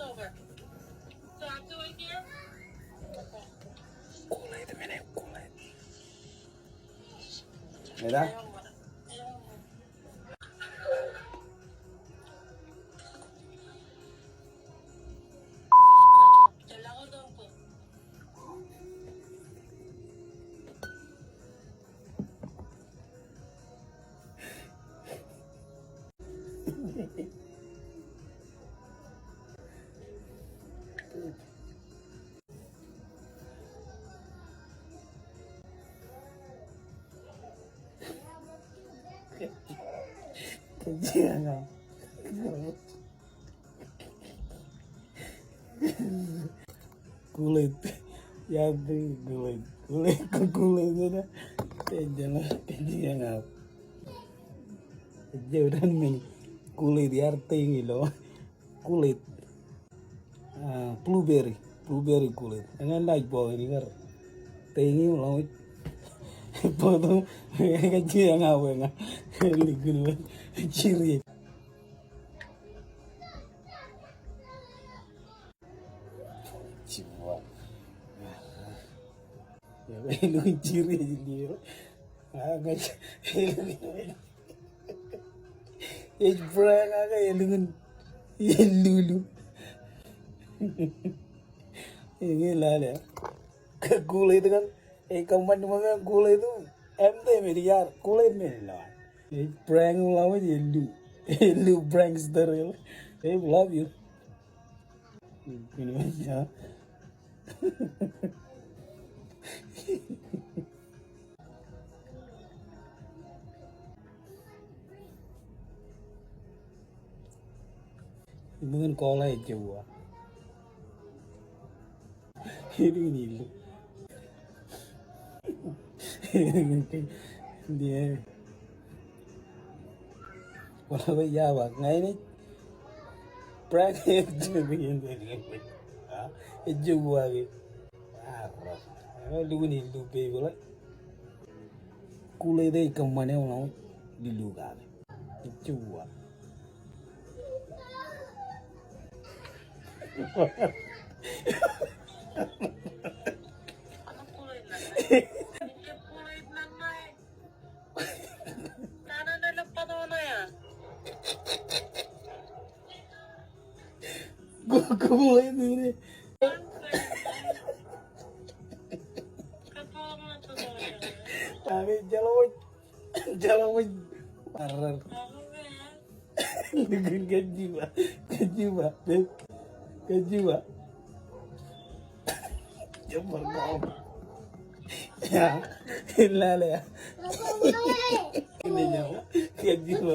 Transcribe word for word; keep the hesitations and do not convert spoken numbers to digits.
Over. So I have to wait here? Kool-Aid, men, Kool-Aid. Mira. Kool-Aid. Iar tōl Kool-Aid. Kool-Aid, Kool-Aid ṇe. Ejjeḷọk, ejjeḷọk. Ejjeḷọk men. Kool-Aid iar teiñ ilo. Kool-Aid. Ah, blueberry. Blueberry Kool-Aid. Eñin laaj bọọk in ikar teiñ ḷọk. Bọọk tok. Kajjioñ aō eñin. Likūn wōt. Jiri. Jiwa. Elukkuun jiri ej liō. Ak ej, elukkuun. Ej prank ak elukkuun. Elukkuun. Eñin lale. Kool-Aid kaṇ. Ej kōṃṃan ṃōk men Kool-Aid. Em te men iar Kool-Aid men ilo. Ej prank ḷọk ej ellu. Ellu prankster ilo. Ej love you. Kino ja. Iṃōn koḷe ejjab wa. Elukkuun illu. Diae. Wala ba ya ba ña in ej. Prank ejjab wa ke. Elukkuun illu peiṃ ḷọk. Kool-Aid ej kōṃṃane eo ḷọk. Illu kake. Ejjab wa. Kool-Aid ṇe. Ake jeḷọk wōj. Jeḷọk wōj. Arrar. Kajjiba. Kajjiba. Kajjiba. Jabbar kọọm. Ya. Lale ya. Kajjiba.